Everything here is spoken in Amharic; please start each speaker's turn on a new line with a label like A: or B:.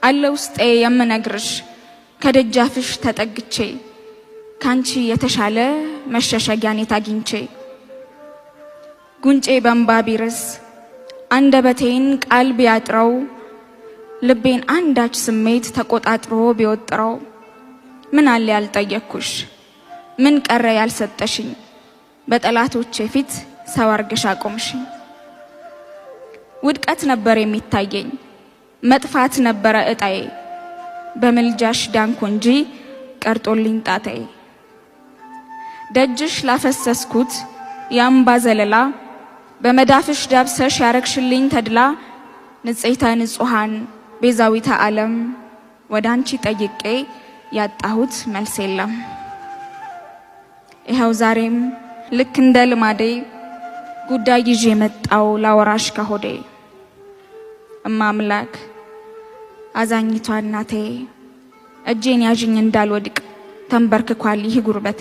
A: አለ ውስጤ የምነግርሽ ከደጃፍሽ ተጠግቼ፣ ካንቺ የተሻለ መሸሸጊያን የት አግኝቼ? ጉንጬ በእንባ ቢርስ፣ አንደበቴን ቃል ቢያጥረው፣ ልቤን አንዳች ስሜት ተቆጣጥሮ ቢወጥረው፣ ምን አለ ያልጠየቅኩሽ? ምን ቀረ ያልሰጠሽኝ? በጠላቶቼ ፊት ሰው አርገሽ አቆምሽኝ። ውድቀት ነበር የሚታየኝ፣ መጥፋት ነበረ እጣዬ። በምልጃሽ ዳንኩ እንጂ ቀርጦልኝ ጣጣዬ። ደጅሽ ላፈሰስኩት የአምባ ዘለላ፣ በመዳፍሽ ዳብሰሽ ያረግሽልኝ ተድላ፣ ንጽሕተ ንጹሐን ቤዛዊተ ዓለም፣ ወደ አንቺ ጠይቄ ያጣሁት መልስ የለም። ይኸው ዛሬም ልክ እንደ ልማዴ ጉዳይ ይዤ የመጣው ላወራሽ ከሆዴ። እማ አምላክ፣ አዛኝቷ እናቴ፣ እጄን ያዥኝ እንዳልወድቅ ተንበርክኳል ይህ ጉርበቴ።